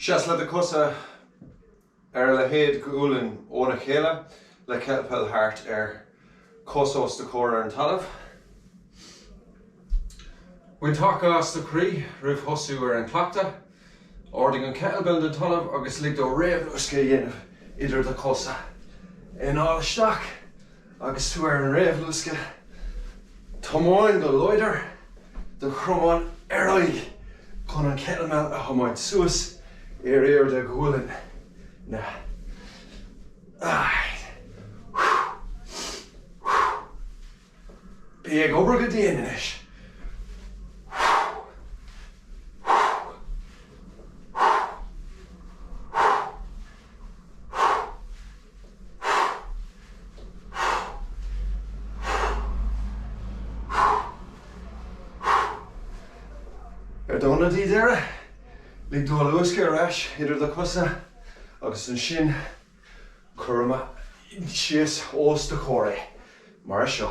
Seas le do chosa ar a leithéid gualainn óna chéile le kettlebell thart ar cos os do chomhair ar an talamh. Bain taca as do chroí roimh thosú ar an cleachtadh. Ardaigh an kettlebell den talamh agus lig dó réamhluascadh a dhéanamh idir do chosa. Anáil isteach agus tú ar an réamhluascadh. Tiomáin go láidir do chromán ar aghaidh chun an kettlebell a thiomáint suas ar airde gualainn na. Bí ag obair go dian anois. Ar d'ionadaí deiridh, lig dó luascadh ar ais idir do chosa agus ansin cuir amach síos os do chomhair é, mar seo.